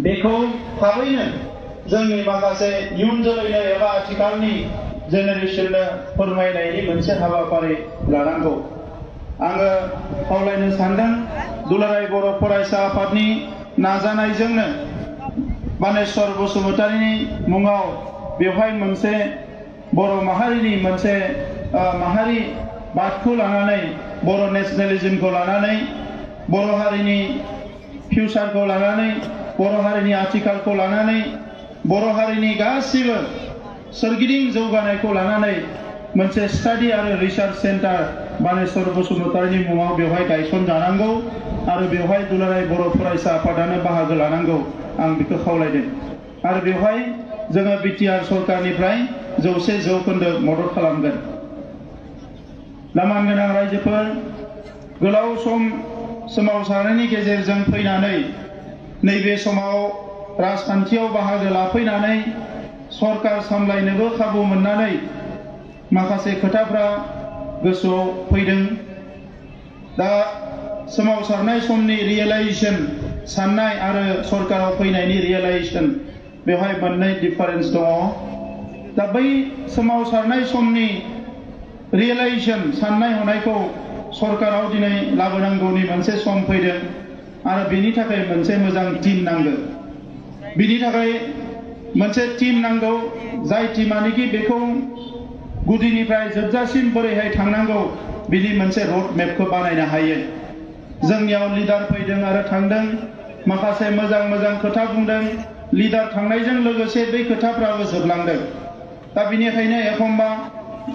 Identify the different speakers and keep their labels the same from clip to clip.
Speaker 1: बेखौ थाबैनो जोंनि माखासे इयुन जोलैनो एबा आथिखालनि जेनेरेशननो फोरमायनायनि मोनसे हाबाफारि लानांगौ। आङो खावलायनो सानदों दुलाराय बर' फरायसा आफादनि नाजानायजोंनो बानेश्वर बसुमतारीनि मुङाव बेवहाय मोनसे बर' माहारिनि मोनसे माहारि बादखौ लानानै बर' नेशनेलिज्मखौ लानानै बर' हारिनि फिउचारखौ लानानै बर' हारिनि आथिखालखौ लानानै बर' हारिनि गासिबो सोरगिदिं जौगानायखौ लानानै मोनसे स्टाडि आरो रिसार्च सेन्टार बानेश्वर बसुमतारीनि मुङाव बेवहाय गायसनजानांगौ आरो बेवहाय दुलाराय बर' फरायसा आफादानो बाहागो लानांगौ आं बेखौ खावलायदों। आरो बेवहाय जोङो बिटिआर सरकारनिफ्राय 100% मदद खालामगोन। लामान गोनां रायजोफोर गोलाव सम सोमावसारनायनि गेजेरजों फैनानै नैबे समाव राजखान्थियाव बाहागो लाफैनानै सरकार सामलायनोबो खाबु मोननानै माखासे खोथाफ्रा गोसोआव फैदों। दा सोमावसारनाय समनि रियेलाइजेशन साननाय आरो सरकाराव फैनायनि रियेलाइजेशन बेवहाय मोननै डिफारेन्स दङ। दा बै सोमावसारनाय समनि रियेलाइजेशन साननाय हनायखौ सरकाराव दिनै लाबोनांगौनि मोनसे सम फैदों आरो बेनि थाखाय मोनसे मोजां टीम नांगौ। बिनि थाखाय मोनसे टीम नांगौ जाय टीमानोखि बेखौ गुदिनिफ्राय जोबजासिम बोरैहाय थांनांगौ बिनि मोनसे रड मेपखौ बानायनो हायो। जोंनियाव लिडार फैदों आरो थांदों, माखासे मोजां मोजां खोथा बुंदों, लिडार थांनायजों लोगोसे बै खोथाफ्राबो जोबलांदों। दा बिनिखायनो एखम्बा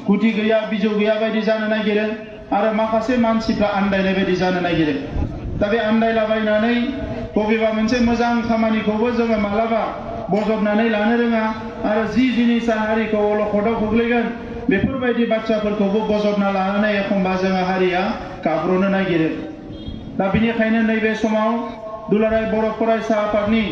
Speaker 1: गुदि गैया बिजौ गैया बायदि जानो नागिरो आरो माखासे मानसिफ्रा आन्दायनाय बायदि जानो नागिरो। दा बे आन्दायलाबायनानै बबेबा मोनसे मोजां खामानिखौबो जोङो मालाबा बजबनानै लानो रोङा आरो जि जिनिसा हारिखौ अलखदाव खोख्लैगोन बेफोरबायदि बाथ्राफोरखौबो बजबना लानानै एखम्बा जोङो हारिया गाब्र'नो नागिरो। दा बिनिखायनो नैबे समाव दुलाराय बर' फरायसा आफादनि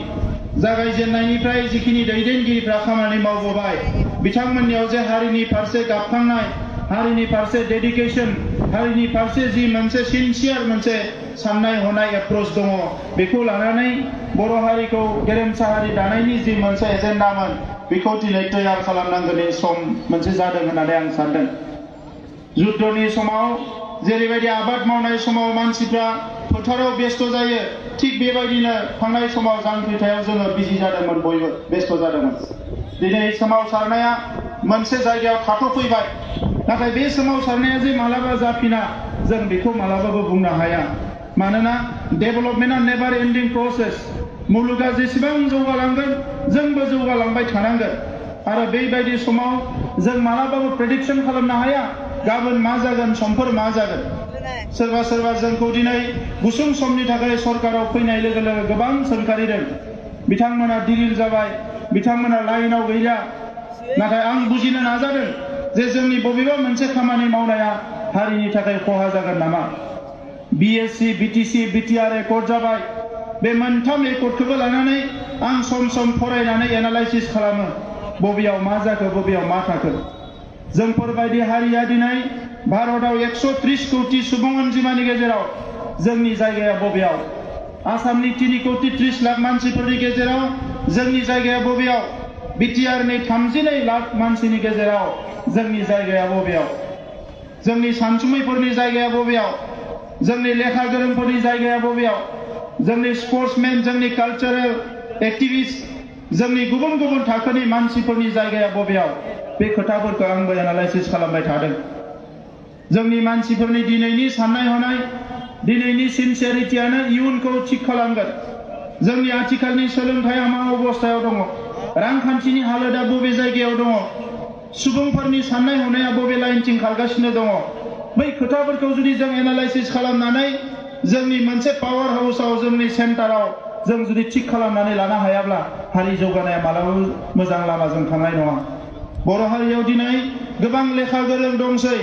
Speaker 1: जागायजेननायनिफ्राय जिखिनि दैदेनगिरिफ्रा खामानि मावबोबाय बिथांमोननियाव जे हारिनि फारसे गाबखांनाय, हारिनि फारसे डेडिकेशन, हारिनि फारसे जि मोनसे सिनसियार मोनसे साननाय हनाय एप्रोच दङ बेखौ लानानै बर' हारिखौ गेरेमसा हारि दानायनि जि मोनसे एजेन्डामोन बेखौ दिनै तैयार खालामनांगौनि सम मोनसे जादों होननानै आं सानदों। जुद्धनि समाव जेरैबायदि आबाद मावनाय समाव मानसिफ्रा फोथाराव बेस्थ' जायो थिग बेबायदिनो थांनाय समाव जांख्रिथायाव जोङो बिजि जादोंमोन, बयबो बेस्थ' जादोंमोन। दिनै सोमावसारनाया मोनसे जायगायाव थाथ'फैबाय, नाथाय बे सोमावसारनाया जे मालाबा जाफिना जों बेखौ मालाबाबो बुंनो हाया। मानोना डेभेलपमेन्टआ नेभार एन्डिं प्रसेस। मुलुगा जेसेबां जौगालांगोन जोंबो जौगालांबाय थानांगोन आरो बेबायदि समाव जों मालाबाबो प्रेडिक्शन खालामनो हाया गाबोन मा जागोन, समफोर मा जागोन। सोरबा सोरबा जोंखौ दिनै गुसुं समनि थाखाय सरकाराव फैनाय लोगो लोगो गोबां सोंखारिदों, बिथांमोना डिरिल जाबाय, बिथांमोना लाइनाव गैला। नाथाय आं बुजिनो नाजादों जे जोंनि बबेबा मोनसे खामानि मावनाया हारिनि थाखाय खहा जागोन नामा। बिएससि, बिटिसि, बिटिआर एकर्ड जाबाय, बे मोनथाम एकर्डखौबो लानानै आं सम सम फरायनानै एनालाइसिस खालामो बबेयाव मा जाखो, बबेयाव मा थाखो। जोंफोरबायदि हारिया दिनै भारतआव 130 कौटि सुबुं अनजिमानि गेजेराव जोंनि जायगाया बबेयाव, आसामनि 3 कौटि 30 लाख मानसिफोरनि गेजेराव जोंनि जायगाया बबेयाव, बिटिआरनि 32 लाख मानसिनि गेजेराव जोंनि जायगाया बबेयाव, जोंनि सानसुमैफोरनि जायगाया बबेयाव, जोंनि लेखा गोरोंफोरनि जायगाया बबेयाव, जोंनि स्पर्ट्समेन, जोंनि कालचारेल एक्टिभिस्ट, जोंनि गुबुन गुबुन थाखोनि मानसिफोरनि जायगाया बबेयाव, बे खोथाफोरखौ आंबो एनालाइसिस खालामबाय थादों। जोंनि मानसिफोरनि दिनैनि साननाय हनाय, दिनैनि सिनसियारिटियानो इयुनखौ थिग खालामगोन। जोंनि आथिखालनि सोलोंथाइया मा अबस्थायाव दङ, रांखान्थिनि हालोदा बबे जायगायाव दङ, सुबुंफोरनि साननाय हनाया बबे लाइनथिं खारगासिनो दङ, बै खोथाफोरखौ जुदि जों एनालाइसिस खालामनानै जोंनि मोनसे पावार हाउसआव, जोंनि सेन्टाराव जों जुदि थिग खालामनानै लानो हायाब्ला हारि जौगानाया मालाबाबो मोजां लामाजों थांनाय नङा। बर' हारियाव दिनै गोबां लेखा गोरों दंसै,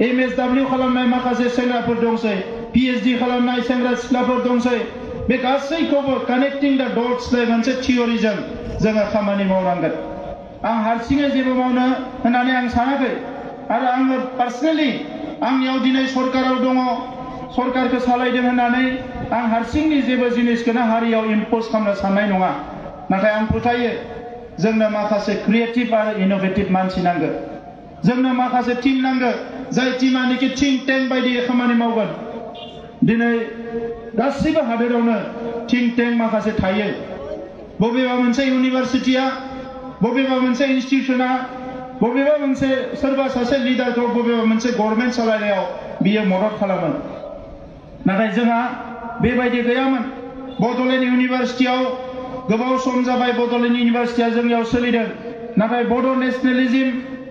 Speaker 1: MSW खालामनाय माखासे सेंग्राफोर दंसै, PhD खालामनाय सेंग्रा सिख्लाफोर दंसै। बे गासैखौबो कानेक्टिं द डट्स मोनसे थियरिजों जोङो खामानि मावनांगोन। आं हारसिङै जेबो मावनो होननानै आं सानाखै आरो आङो पार्सनेलि आंनियाव दिनै सरकाराव दङ, सरकारखौ सालायदों होननानै आं हारसिंनि जेबो जिनिसखौनो हारियाव इम्प'ज खालामनो साननाय नङा। नाथाय आं फोथायो जोंनो माखासे क्रिएटिभ आरो इनोभेटिभ मानसि नांगौ जोंनो माखासे टीम नांगौ जाय टीमानिकि थिंक टेंक बायदि खामानि मावगोन दिनै गासिबो हादोरावनो थिंक टेंक माखासे थायो बबेबा मोनसे इउनिभारसिटिया बबेबा मोनसे इनस्टिट्यूशना बबेबा मोनसे सोरबा सासे लिडारखौ बबेबा मोनसे गभर्नमेन्ट सालायनायाव बियो मदद खालामो नाथाय जोंहा बेबायदि गैयामोन बड'लेण्ड इउनिभारसिटियाव गोबाव सम जाबाय बड'लेण्ड इउनिभारसिटिया जोंनियाव सोलिदों नाथाय बड' नेशनेलिज्म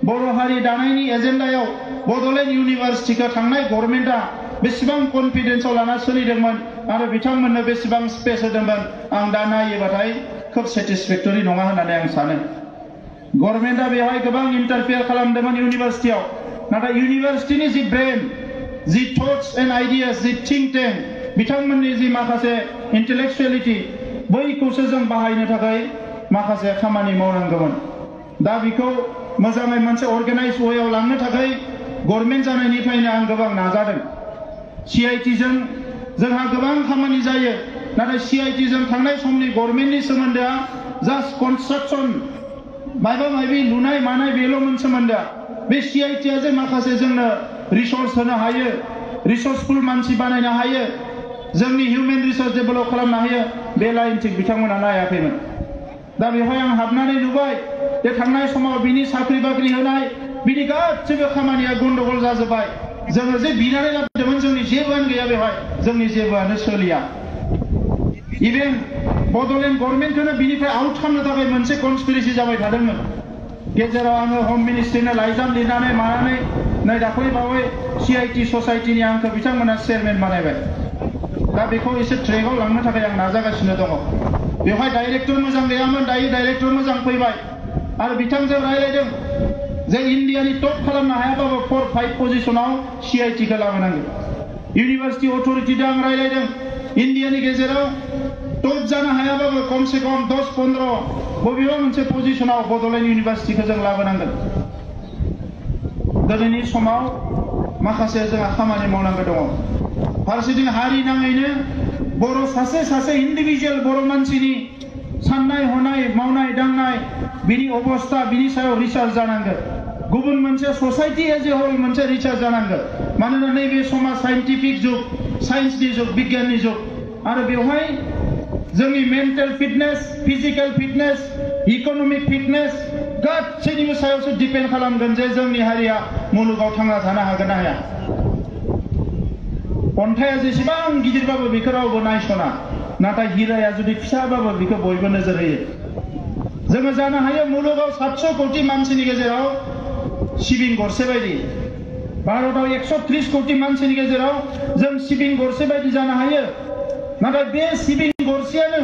Speaker 1: बर' हारि दानायनि एजेन्डायाव बड'लेण्ड इउनिभारसिटिखौ थांनाय गभर्नमेन्टआ बेसेबां कन्फिडेन्सआव लाना सोलिदोंमोन आरो बिथांमोननो बेसेबां स्पेस होदोंमोन आं दा नायोबाथाय खोब सेटिसफेक्टरि नङा होननानै आं सानो गभर्नमेन्टआ बेवहाय गोबां इन्टारफेयार खालामदोंमोन इउनिभारसिटियाव नाथाय इउनिभारसिटिनि the brain the thoughts and ideas the think tank बिथांमोननि जि माखासे इन्टेलेक्चुवेलिटि बैखौसो जों बाहायनो थाखाय माखासे खामानि मावनांगौमोन दा बेखौ मोजाङै मोनसे अर्गेनाइज वेयाव लांनो थाखाय गभर्नमेन्ट जानायनिफ्रायनो आं गोबां नाजादों CIT-जों जोंहा गोबां खामानि जायो नाथाय CIT-जों थांनाय समनि गभर्नमेन्टनि सोमोन्दोआ जास्ट कनस्ट्राक्सन माबा माबि लुनाय मानाय बेल'मोन सोमोन्दोआ बे CIT-आ जे माखासे जोंनो रिसर्स होनो हायो रिसर्सफुल मानसि बानायनो हायो जोंनि हिउमेन रिसर्स डेभेलप खालामनो हायो बे लाइनथिं बिथांमोना नायाखैमोन दा बेवहाय आं हाबनानै नुबाय जे थांनाय समाव बिनि साख्रि बाख्रि होनाय बिनि गासैबो खामानिया गन्डगल जाजोब्बाय जोङो जे बिनानै लाबोदोंमोन जोंनि जेबोआनो गैया बेवहाय जोंनि जेबोआनो सोलिया इभेन बड'लेण्ड गभर्नमेन्टखौनो बिनिफ्राय आउट खालामनो थाखाय मोनसे कनस्पिरेसि जाबाय थादोंमोन गेजेराव आङो हम मिनिस्ट्रिनो लाइजाम लिरनानै मानानै नै दाख्लै बावै CIT ससाइटिनि आंखौ बिथांमोना चेयारमेन बानायबाय दा बेखौ एसे ट्रेकआव लांनो थाखाय आं नाजागासिनो दङ बेवहाय डाइरेक्टर मोजां गैयामोन दायो डाइरेक्टर मोजां फैबाय आरो बिथांजों रायलायदों जे इन्डियानि टप खालामनो हायाबाबो 4-5 पजिशनाव CIT-खौ लाबोनांगौ इउनिभार्सिटि अथ'रिटिजों आं रायलायदों इन्डियानि गेजेराव टप जानो हायाबाबो कमसे कम 10-15 बबेबा मोनसे पजिशनाव बड'लेण्ड इउनिभार्सिटिखौ जों लाबोनांगोन दिनैनि समाव माखासे जोंहा खामानि मावनांगौ दङ फारसेथिं हारि नाङैनो बर' सासे इन्डिभिजुवेल बर' मानसिनि साननाय हनाय मावनाय दांनाय बिनि अबस्था बिनि सायाव रिसार्च जानांगोन गुबुन मोनसे ससाइटि एज ए होल मोनसे रिसार्च जानांगोन मानोना नैबे समा साइन्टिफिक जुग साइन्सनि जुग बिगियाननि जुग आरो बेवहाय जोंनि mental fitness physical fitness economic fitness गासैनिबो सायावसो डिपेन्ड खालामगोन जे जोंनि हारिया मुलुगाव थांना थानो हागोन ना हाया अन्थाइया जेसेबां गिदिरबाबो बेखौ रावबो नायसना नाथाय हिराया जुदि फिसाबाबो बेखौ बयबो नोजोर होयो जोङो जानो हायो मुलुगाव 700 कोटि मानसिनि गेजेराव सिबिं गरसे बायदि भारताव 130 कोटि मानसिनि गेजेराव जों सिबिं गरसे बायदि जानो हायो नाथाय बे सिबिं गरसेयानो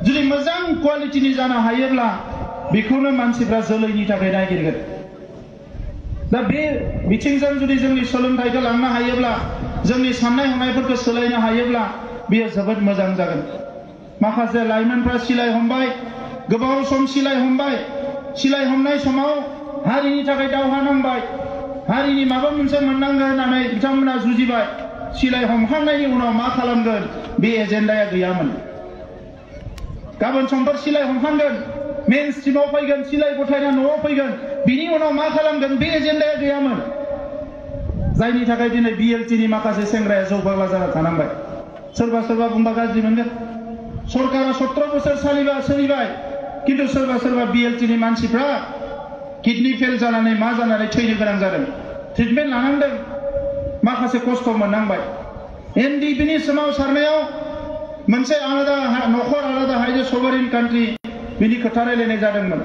Speaker 1: जुदि मोजां क्वालिटिनि जानो हायोब्ला बेखौनो मानसिफ्रा जोलैनि थाखाय नागिरगोन दा बे बिथिंजों जुदि जोंनि सोलोंथाइखौ लांनो हायोब्ला जोंनि साननाय हनायफोरखौ सोलायनो हायोब्ला बेयो जोबोद मोजां जागोन माखासे लाइमोनफ्रा सिलाय हमबाय गोबाव सम सिलाय हमनाय समाव हारिनि थाखाय दावहा नांबाय हारिनि माबा मोनसे मोननांगौ होननानै बिथांमोना जुजिबाय सिलाय हमखांनायनि उनाव मा खालामगोन बे एजेन्डाया गैयामोन गाबोन समफोर सिलाय हमखांगोन मेन स्ट्रिमाव फैगोन सिलाय गथायना न'आव फैगोन बिनि उनाव मा खालामगोन बे एजेन्डाया गैयामोन जायनि थाखाय दिनै BLT-नि माखासे सेंग्राया जौगाग्ला जाना थानांबाय सोरबा बुंबा गाज्रि मोनगोन सरकारा 17 बोसोर सोलिबाय किन्तु सोरबा BLT-नि मानसिफ्रा किडनि फेल जानानै मा जानानै थैनो गोनां जादों ट्रिटमेन्ट लानांदों माखासे खस्थ' मोननांबाय NDP-नि सोमावसारनायाव मोनसे आलादा नखर आलादा हारिजों सभारेन कान्ट्रि बिनि खोथा रायलायनाय जादोंमोन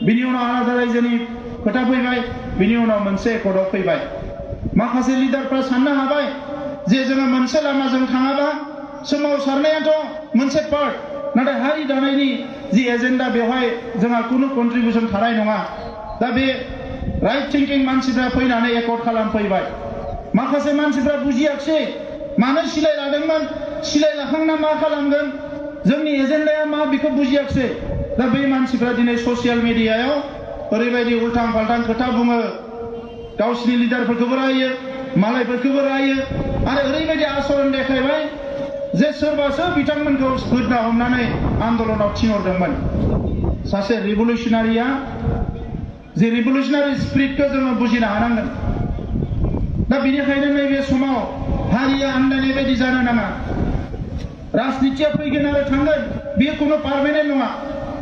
Speaker 1: बिनि उनाव आलादा रायजोनि खोथा फैबाय बिनि उनाव मोनसे एकर्डआव फैबाय माखासे लिडारफ्रा साननो हाबाय जे जोङो मोनसे लामाजों थाङाबा सोमावसारनायाथ' मोनसे पार्ट नाथाय हारि दानायनि जि एजेन्डा बेवहाय जोंहा कुनु कन्ट्रिबिउसन थानाय नङा दा बे राइट थिंकिं मानसिफ्रा फैनानै एकर्ड खालामफैबाय माखासे मानसिफ्रा बुजियाखिसै मानो सिलाय लादोंमोन सिलाय लाखांना मा खालामगोन जोंनि एजेन्डाया मा बेखौ बुजियाखिसै दा बै मानसिफ्रा दिनै ससियेल मिडियायाव ओरैबायदि उल्टां फाल्टां खोथा बुङो गावसिनि लिडारफोरखौबो रायो मालायफोरखौबो रायो आरो ओरैबायदि आचरण देखायबाय जे सोरबासो बिथांमोनखौ होना हमनानै आन्दलनाव थिनहरदोंमोन सासे रिभलुसनारिया जे रिभलुसनारि स्पिरिटखौ जोङो बुजिनो हानांगोन दा बेनिखायनो नैबे समाव हारिया आन्दायनाय बायदि जानो नाङा राजनितिया फैगोन आरो थांगोन बेयो खुनु पार्मानेन्ट नङा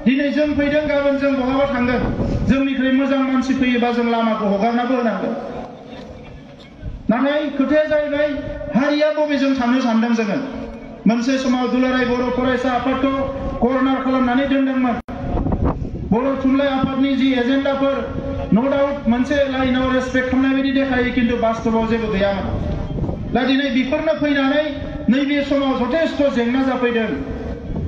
Speaker 1: दिनै जों फैदों गाबोन जों बहाबा थांगोन जोंनिख्रुइ मोजां मानसि फैयोबा जों लामाखौ हगारनाबो होनांगोन नाथाय खोथाया जाहैबाय हारिया बबेजों थांनो सानदों जोङो मोनसे समाव दुलाराय बर' फरायसा आफादखौ कर्नार खालामनानै दोनदोंमोन बर' थुनलाइ आफादनि जि एजेन्डाफोर नो डाउट मोनसे लाइनाव रेसपेक्ट खालामनाय बायदि देखायो खिन्थु बास्तबाव जेबो गैयामोन दा दिनै बेफोरनो फैनानै नैबे समाव जथेस्थ जेंना जाफैदों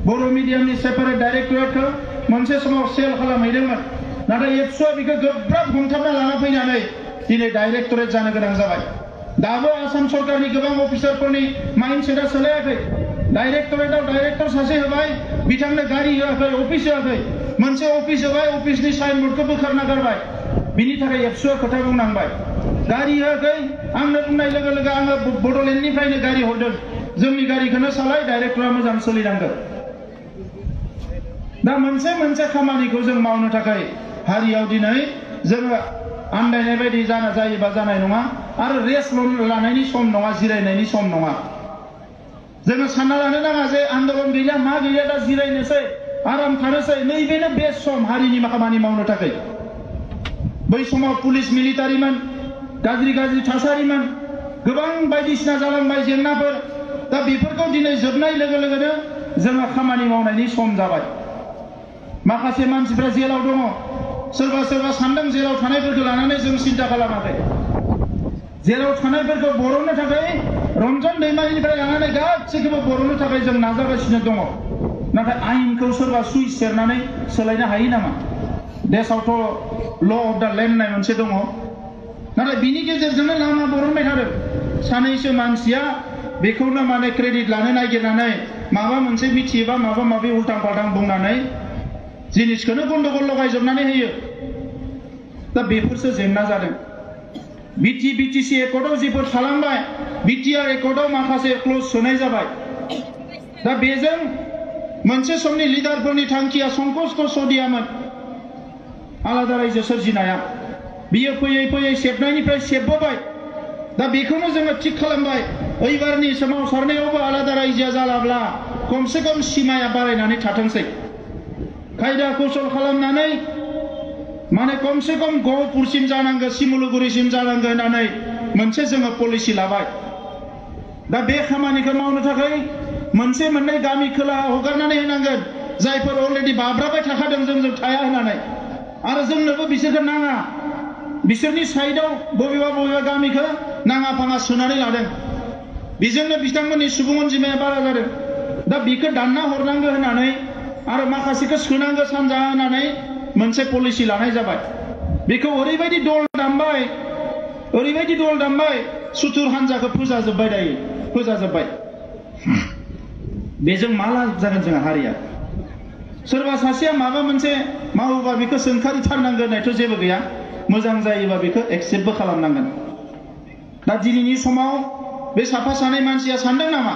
Speaker 1: बर' मिडियामनि सेपारेट डाइरेक्टरेटखौ मोनसे समाव सेल खालामहैदोंमोन नाथाय एबसुआ बेखौ गोब्राब हमथाबना लाना फैनानै दिनै डाइरेक्टरेट जानो गोनां जाबाय दाबो आसाम सरकारनि गोबां अफिसारफोरनि माइन्डसेटआ सोलायाखै डाइरेक्टरेटआव डाइरेक्टर सासे होबाय बिथांनो गारि होआखै अफिस होआखै मोनसे अफिस होबाय अफिसनि साइनबोर्डखौ बोखारना गारबाय बिनि थाखाय एबसुआ खोथा बुंनांबाय गारि होआखै आंनो बुंनाय लोगो लोगो आङो बड'लेण्डनिफ्रायनो गारि हरदों जोंनि गारिखौनो सालाय डाइरेक्टरा मोजां सोलिनांगोन दा मोनसे खामानिखौ जों मावनो थाखाय हारियाव दिनै जोङो आन्दायनाय बायदि जायोबा जानाय नङा आरो रेस्ट लानायनि सम नङा जिरायनायनि सम नङा जोङो सानना लानो नाङा जे आन्दलन गैला मा गैला दा जिरायनोसै आराम थानोसै नैबेनो बेस्ट सम हारिनि खामानि मावनो थाखाय बै समाव पुलिस मिलिटारिमोन गाज्रि थासारिमोन गोबां बायदिसिना जालांबाय जेंनाफोर दा बेफोरखौ दिनै जोबनाय लोगो लोगोनो जोङो खामानि मावनायनि सम जाबाय माखासे मानसिफ्रा जेलाव दङ सोरबा सान्दों जेलाव थानायफोरखौ लानानै जों सिन्था खालामाखै जेलाव थानायफोरखौ बर'नो थाखाय रन्जन दैमारिनिफ्राय लानानै गासैखौबो बर'नो थाखाय जों नाजागासिनो दङ नाथाय आयेनखौ सोरबा सुइच सेरनानै सोलायनो हायो नामा देशआवथ' ल अफ दा लेन्ड होननाय मोनसे दङ नाथाय बिनि गेजेरजोंनो लामा बरनबाय थादों सानैसो मानसिया बेखौनो माने क्रेडिट लानो नागिरनानै माबा मोनसे मिथियोबा माबा माबि उल्टां फाल्टां बुंनानै जिनिसखौनो गन्डगल लगायजोबनानै होयो दा बेफोरसो जेंना जादों बिटिसि एकर्डआव जिफोर थालांबाय बिटिआर एकर्डआव माखासे क्लज सोनाय जाबाय दा बेजों मोनसे समनि लिडारफोरनि थांखिया संकष्ट सदियामोन आलादा रायजो सोरजिनाया बियो फैयै सेबनायनिफ्राय सेबबोबाय दा बेखौनो जोङो थिग खालामबाय ओइबारनि सोमावसारनायावबो आलादा रायजोआ जालाब्ला खमसे खम सिमाया बारायनानै थाथोंसै खायदा कौशल खालामनानै माने खमसे खम गहपुरसिम जानांगौ सिमुलुगुरिसिम जानांगौ होननानै मोनसे जोङो पलिसि लाबाय दा बे खामानिखौ मावनो थाखाय मोनसे मोननै गामि खोलाहा हगारनानै होनांगोन जायफोर अलरेडि बाब्राबाय थाखादों जोंजों थाया होननानै आरो जोंनोबो बिसोरखौ नाङा बिसोरनि साइडआव बबेबा गामिखौ नाङा फाङा सोनानै लादों बेजोंनो बिथांमोननि सुबुं अनजिमाया बारा जादों दा बेखौ दानना हरनांगौ होननानै आरो माखासेखौ सोनांगौ सानजा होननानै मोनसे पलिसि लानाय जाबाय बेखौ ओरैबायदि दल दामबाय सुथुर हान्जाखौ फोजाजोब्बाय दायो फोजाजोब्बाय बेजों मा लाब जागोन जोंहा हारिया सोरबा सासेया माबा मोनसे मावोबा बेखौ सोंखारिथारनांगोन होननायथ' जेबो गैया मोजां जायोबा बेखौ एक्सेप्टबो खालामनांगोन दा दिनैनि समाव बे साफा सानै मानसिया सानदों नामा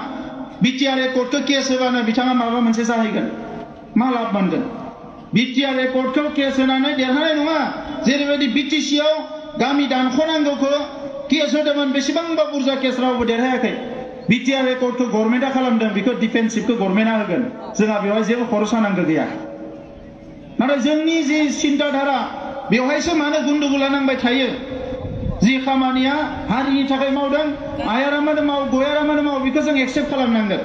Speaker 1: बिटिआर एकर्डखौ केस होबानो बिथाङा माबा मोनसे जाहैगोन मा लाब मोनगोन बिटिआर एकर्डखौ केस होनानै देरहानाय नङा जेरैबायदि बिटिसिआव गामि दानख'नांगौखौ केस होदोंमोन बेसेबांबा बुरजा केस रावबो देरहायाखै बिटिआर एकर्डखौ गभर्नमेन्टआ खालामदों बेखौ डिफेन्सिभखौ गभर्नमेन्टआ होगोन जोंहा बेवहाय जेबो खरसा नांगौ गैया नाथाय जोंनि जि सिन्ताधारा बेवहायसो मानो गुन्दुगुला नांबाय थायो जि खामानिया हारिनि थाखाय मावदों आयारामानो माव गयारामानो माव बेखौ जों एक्सेप्ट खालामनांगोन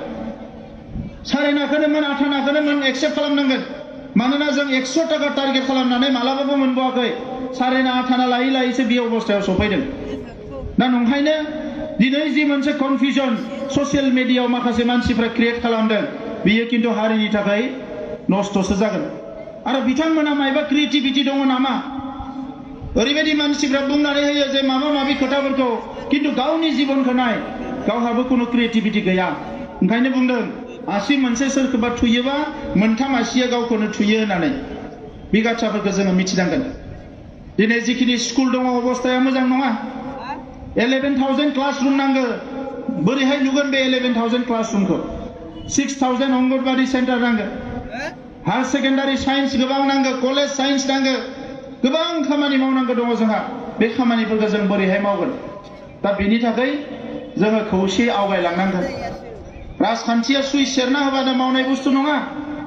Speaker 1: सारेनाखौनो मोन आथानाखौनो मोन एक्सेप्ट खालामनांगोन मानोना जों 100 टाका टार्गेट खालामनानै मालाबाबो मोनबावाखै सारेना आथाना लायैसो बे अबस्थायाव सफैदों दा नंखायनो दिनै जि मोनसे कनफिउजन ससियेल मिडियायाव माखासे मानसिफ्रा क्रिएट खालामदों बियो खिन्थु हारिनि थाखाय नस्थ'सो जागोन आरो बिथांमोना मायबा क्रिएटिभिटी दङ नामा ओरैबायदि मानसिफ्रा बुंनानै होयो जे माबा माबि खोथाफोरखौ खिन्थु गावनि जिबनखौ नाय गावहाबो कोनो क्रिएटिभिटी गैया ओंखायनो बुंदों आसि मोनसे सोरखौबा थुयोबा मोनथाम आसिया गावखौनो थुयो होननानै बे बाथ्राफोरखौ जोङो मिथिनांगोन दिनै जिखिनि स्कुल दङ अबस्थाया मोजां नङा 11,000 क्लासरुम नांगौ बोरैहाय लुगोन बे 11,000 क्लासरुमखौ 6000 अंगनबादि सेन्टार नांगौ हायर सेकेन्डारि साइन्स गोबां नांगौ कलेज साइन्स नांगौ गोबां खामानि मावनांगौ दङ जोंहा बे खामानिफोरखौ जों बोरैहाय मावगोन दा बेनि थाखाय जोङो खौसे आवगायलांनांगोन राजखान्थिया सुइच सेरना होबानो मावनाय बुस्थु नङा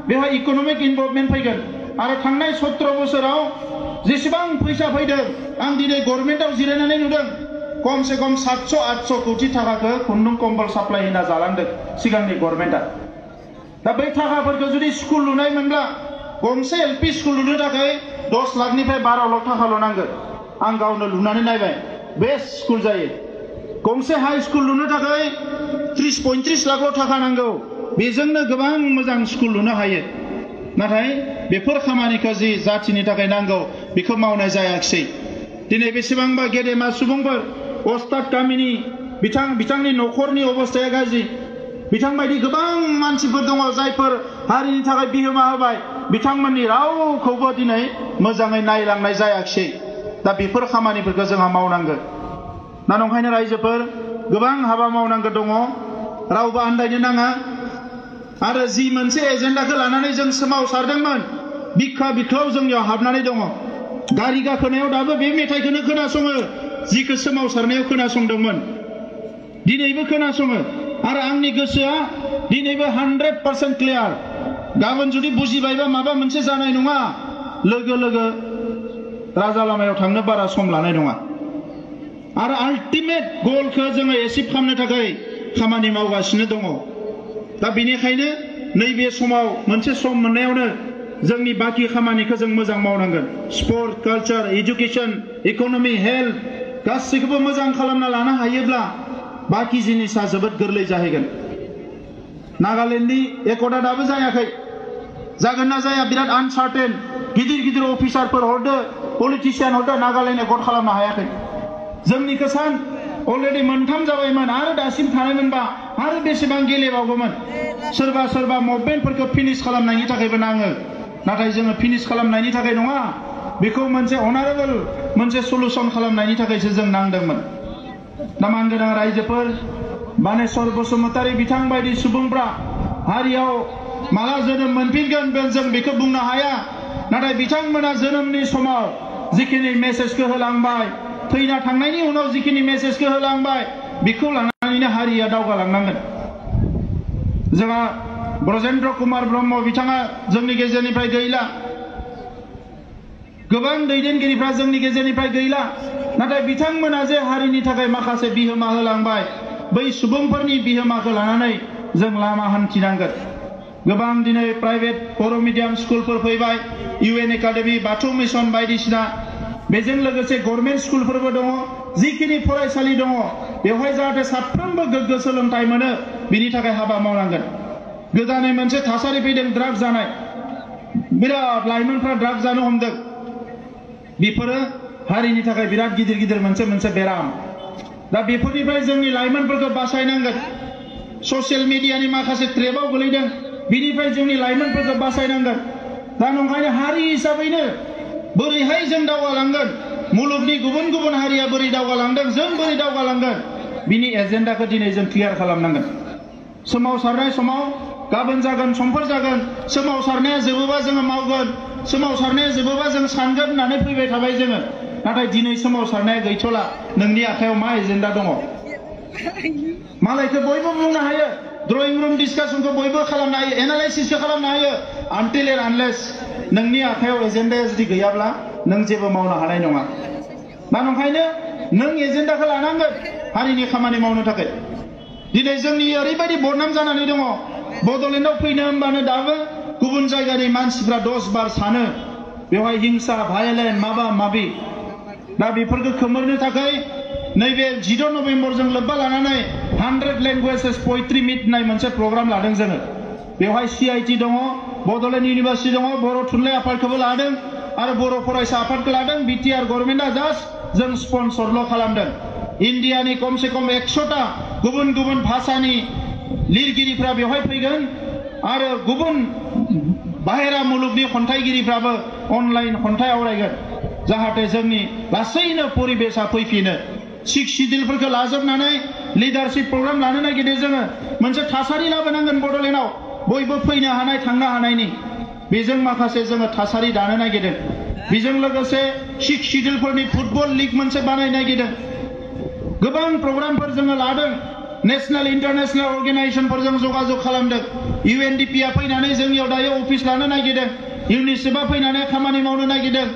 Speaker 1: बेवहाय इक'नमिक इनभल्भमेन्ट फैगोन आरो थांनाय 17 बोसोराव जेसेबां फैसा फैदों आं दिनै गभर्नमेन्टआव जिरायनानै नुदों कमसे कम 700-800 कोटि थाखाखौ खुन्दुं कम्बल साप्लाय होना जालांदों सिगांनि गभर्नमेन्टआ दा बै थाखाफोरखौ जुदि स्कुल लुनाय मोनब्ला गंसे एलपि स्कुल लुनो थाखाय 10 लाखनिफ्राय 12 लाख थाखाल' नांगौ आं गावनो लुनानै नायबाय बेस्ट स्कुल जायो गंसे हाई स्कुल लुनो थाखाय 30-35 लाख थाखा नांगौ बेजोंनो गोबां मोजां स्कुल लुनो हायो नाथाय बेफोर खामानिखौ जि जाथिनि थाखाय नांगौ बेखौ मावनाय जायाखिसै दिनै बेसेबांबा गेदेमा सुबुंफोर अस्ताद गामिनि बिथांनि न'खरनि अबस्थाया गाज्रि बिथांबायदि गोबां मानसिफोर दङ जायफोर हारिनि थाखाय बिहोमा होबाय बिथांमोननि रावखौबो दिनै मोजाङै नायलांनाय जायाखिसै दा बेफोर खामानिफोरखौ जोंहा मावनांगोन दा नंखायनो रायजोफोर गोबां हाबा मावनांगौ दङ रावबो आन्दायनो नाङा आरो जि मोनसे एजेन्डाखौ लानानै जों सोमावसारदोंमोन बिखा बिखायाव जोंनियाव हाबनानै दङ गारि गाखोनायाव दाबो बे मेथाइखौनो खोनासङो जिखौ सोमावसारनायाव खोनासंदोंमोन दिनैबो खोनासङो आरो आंनि गोसोआ दिनैबो 100% क्लियार गाबोन जुदि बुजिबायबा माबा मोनसे जानाय नङा लोगो लोगो राजा लामायाव थांनो बारा सम लानाय नङा आरो आल्टिमेट गोलखौ जोङो एचिभ खालामनो थाखाय खामानि मावगासिनो दङ दा बेनिखायनो नैबे समाव मोनसे सम मोननायावनो जोंनि बाकी खामानिखौ जों मोजां मावनांगोन स्पर्ट कालचार एजुकेशन इक'नमि हेल्थ गासैखौबो मोजां खालामना लानो हायोब्ला बाकी जिनिसा जोबोद गोरलै जाहैगोन नागालेण्डनि एकर्डआ दाबो जायाखै जागोन ना जाया बिराद आनसार्टेन गिदिर गिदिर अफिसारफोर हरदो पलिटिशियान हरदो नागालेण्ड एकर्ड खालामनो हायाखै जोंनिखौ सान अलरेडि मोनथाम जाबायमोन आरो दासिम थानायमोनबा आरो बेसेबां गेलेबावगौमोन सोरबा सोरबा मुभमेन्टफोरखौ फिनिश खालामनायनि थाखायबो नाङो नाथाय जोङो फिनिश खालामनायनि थाखाय नङा बेखौ मोनसे अनारेबल मोनसे सलुसन खालामनायनि थाखायसो जों नांदोंमोन दा मानगोनां रायजोफोर बानेश्वर बसुमतारी बिथां बायदि सुबुंफ्रा हारियाव माला जोनोम मोनफिनगोन जों बेखौ बुंनो हाया नाथाय बिथांमोना जोनोमनि समाव जिखिनि मेसेजखौ होलांबाय थैना थांनायनि उनाव जिखिनि मेसेजखौ होलांबाय बेखौ लानानैनो हारिया दावगालांनांगोन जोंहा ब्रजेन्द्र कुमार ब्रह्म बिथाङा जोंनि गेजेरनिफ्राय गैला गोबां दैदेनगिरिफ्रा जोंनि गेजेरनिफ्राय गैला नाथाय बिथांमोना जे हारिनि थाखाय माखासे बिहोमा होलांबाय बै सुबुंफोरनि बिहोमाखौ लानानै जों लामा हान्थिनांगोन गोबां दिनै प्राइभेट बर' मिडियाम स्कुलफोर फैबाय UN एकाडेमि बाथौ मिशन बायदिसिना बेजों लोगोसे गभर्नमेन्ट स्कुलफोरबो दङ जिखिनि फरायसालि दङ बेवहाय जाहाथे साफ्रोमबो गोग्गो सोलोंथाइ मोनो बिनि थाखाय हाबा मावनांगोन गोदानै मोनसे थासारि फैदों ड्राग्स जानाय बिराद लाइमोनफ्रा ड्राग्स जानो हमदों बेफोरो हारिनि थाखाय बिराद गिदिर गिदिर मोनसे बेराम दा बेफोरनिफ्राय जोंनि लाइमोनफोरखौ बासायनांगोन ससियेल मिडियानि माखासे ट्रेपआव गोलैदों बिनिफ्राय जोंनि लाइमोनफोरखौ बासायनांगोन दा नंखायनो हारि हिसाबैनो बोरैहाय जों दावगालांगोन मुलुगनि गुबुन गुबुन हारिया बोरै दावगालांदों जों बोरै दावगालांगोन बिनि एजेन्डाखौ दिनै जों क्लियार खालामनांगोन सोमावसारनाय समाव गाबोन जागोन समफोर जागोन सोमावसारनाया जोबोबा जोङो मावगोन सोमावसारनाया जोबोबा जों सानगोन होननानै फैबाय थाबाय जोङो नाथाय दिनै सोमावसारनाया गैथ'ला नोंनि आखायाव मा एजेन्डा दङ मालायखौ बयबो बुंनो हायो ड्रयिं रुम डिसकासनखौ बयबो खालामनो हायो एनालाइसिसखौ खालामनो हायो आनटिल एन्ड आनलेस नोंनि आखायाव एजेन्डाया जुदि गैयाब्ला नों जेबो मावनो हानाय नङा दा नंखायनो नों एजेन्डाखौ लानांगोन हारिनि खामानि मावनो थाखाय दिनै जोंनि ओरैबायदि बदनाम जानानै दङ बड'लेण्डआव फैनो होनबानो दाबो गुबुन जायगानि मानसिफ्रा 10 बार सानो बेवहाय हिंसा भायलेन्स माबा माबि दा बेफोरखौ खोमोरनो थाखाय नैबे 14 नभेम्बरजों लोब्बा लानानै 100 लेंगुवेजेस पोएट्री मिट होननाय मोनसे प्रग्राम लादों जोङो बेवहाय CIT दङ बड'लेण्ड इउनिभार्सिटि दङ बर' थुनलाइ आफादखौबो लादों आरो बर' फरायसा आफादखौ लादों BTR गभर्नमेन्टआ जास्ट जों स्पन्सरल' खालामदों इन्डियानि खमसे खम 100टा गुबुन गुबुन भाषानि लिरगिरिफ्रा बेवहाय फैगोन आरो गुबुन बाहेरा मुलुगनि खन्थाइगिरिफ्राबो अनलाइन खन्थाइ आवरायगोन जाहाथे जोंनि लासैनो परिबेसा फैफिनो सिक्स सिडिउलफोरखौ लाजोबनानै लिडारशिप प्रग्राम लानो नागिरदों जोङो मोनसे थासारि लाबोनांगोन बड'लेण्डआव बयबो फैनो हानाय थांनो हानायनि बेजों माखासे जोङो थासारि दानो नागिरदों बेजों लोगोसे सिक्स शिड्युलफोरनि फुटबल लिग मोनसे बानायनो नागिरदों गोबां प्रग्रामफोर जोङो लादों नेशनेल इन्टारनेशनेल अर्गेनाइजेशनफोरजों जगाजग खालामदों UNDP आ फैनानै जोंनियाव दायो अफिस लानो नागिरदों UNICEF आ फैनानै खामानि मावनो नागिरदों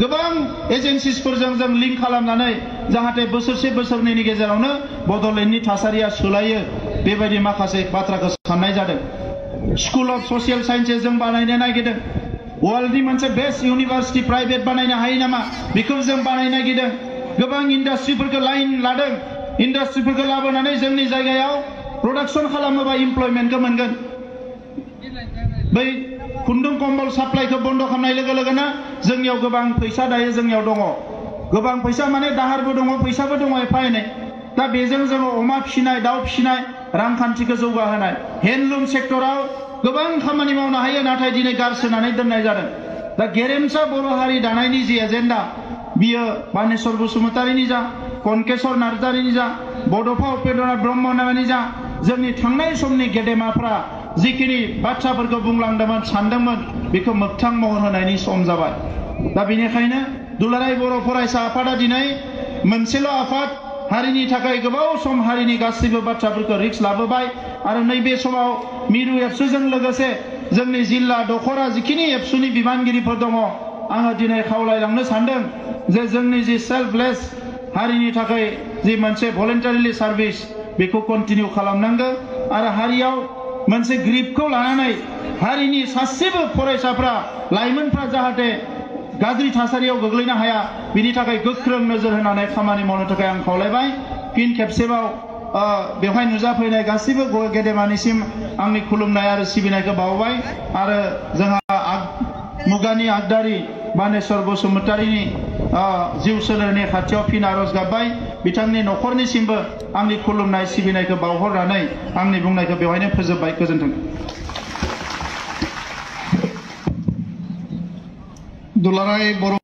Speaker 1: गोबां एजेन्सिसफोरजों जों लिंक खालामनानै जाहाथे बोसोरसे बोसोरनैनि गेजेरावनो बड'लेण्डनि थासारिया सोलायो बेबायदि माखासे बाथ्राखौ साननाय जादों स्कुल अफ ससियेल साइन्सेस जों बानायनो नागिरदों वर्ल्डनि मोनसे बेस्ट इउनिभार्सिटि प्राइभेट बानायनो हायो नामा बेखौ जों बानायनो नागिरदों गोबां इन्डास्ट्रिफोरखौ लाइन लादों इन्डास्ट्रिफोरखौ लाबोनानै जोंनि जायगायाव प्रडाक्सन खालामोबा इमप्लयमेन्टखौ मोनगोन बै खुन्दुं कम्बल साप्लाइखौ बन्द खालामनाय लोगो लोगोनो जोंनियाव गोबां फैसा दायो जोंनियाव दङ गोबां फैसा माने दाहारबो दङ फैसाबो दङ एफा एनै दा बेजों जोङो अमा फिसिनाय दाउ फिसिनाय रांखान्थिखौ जौगाहोनाय हेन्डलुम सेक्टराव गोबां खामानि मावनो हायो नाथाय दिनै गारसोनानै दोननाय जादों दा गेरेमसा बर' हारि दानायनि जि एजेन्डा बियो बानेश्वर बसुमतारीनि जा कनकेश्वर नार्जारीनि जा बड'फा उपेन्द्रनाथ ब्रह्मनि जा जोंनि थांनाय समनि गेदेमाफ्रा जिखिनि बाथ्राफोरखौ बुंलांदोंमोन सानदोंमोन बेखौ मोगथां महर होनायनि सम जाबाय दा बेनिखायनो दुलाराय बर' फरायसा आफादा दिनै मोनसेल' आफाद हारिनि थाखाय गोबाव सम हारिनि गासैबो बाथ्राफोरखौ रिक्स लाबोबाय आरो नैबे समाव मिरु एबसुजों लोगोसे जोंनि जिल्ला दखरा जिखिनि एबसुनि बिबानगिरिफोर दङ आङो दिनै खावलायलांनो सानदों जे जोंनि जि सेल्फलेस हारिनि थाखाय जि मोनसे भलेन्टारिलि सार्भिस बेखौ कन्टिनिउ खालामनांगौ आरो हारियाव मोनसे ग्रिपखौ लानानै हारिनि सासेबो फरायसाफ्रा लाइमोनफ्रा जाहाथे गाज्रि थासारियाव गोग्लैनो हाया बिनि थाखाय गोख्रों नोजोर होनानै खामानि मावनो थाखाय आं खावलायबाय फिन खेबसेबाव बेवहाय नुजाफैनाय गासैबो गेदेमानिसिम आंनि खुलुमनाय आरो सिबिनायखौ बावबाय आरो जोंहा मुगानि आगदारि बानेश्वर बसुमतारीनि जिउ सोलेरनि खाथियाव फिन आरज गाबबाय बिथांनि न'खरनिसिमबो आंनि खुलुमनाय सिबिनायखौ बावहरनानै आंनि बुंनायखौ बेवहायनो फोजोबबाय गोजोन्थों
Speaker 2: दुलाराय बर'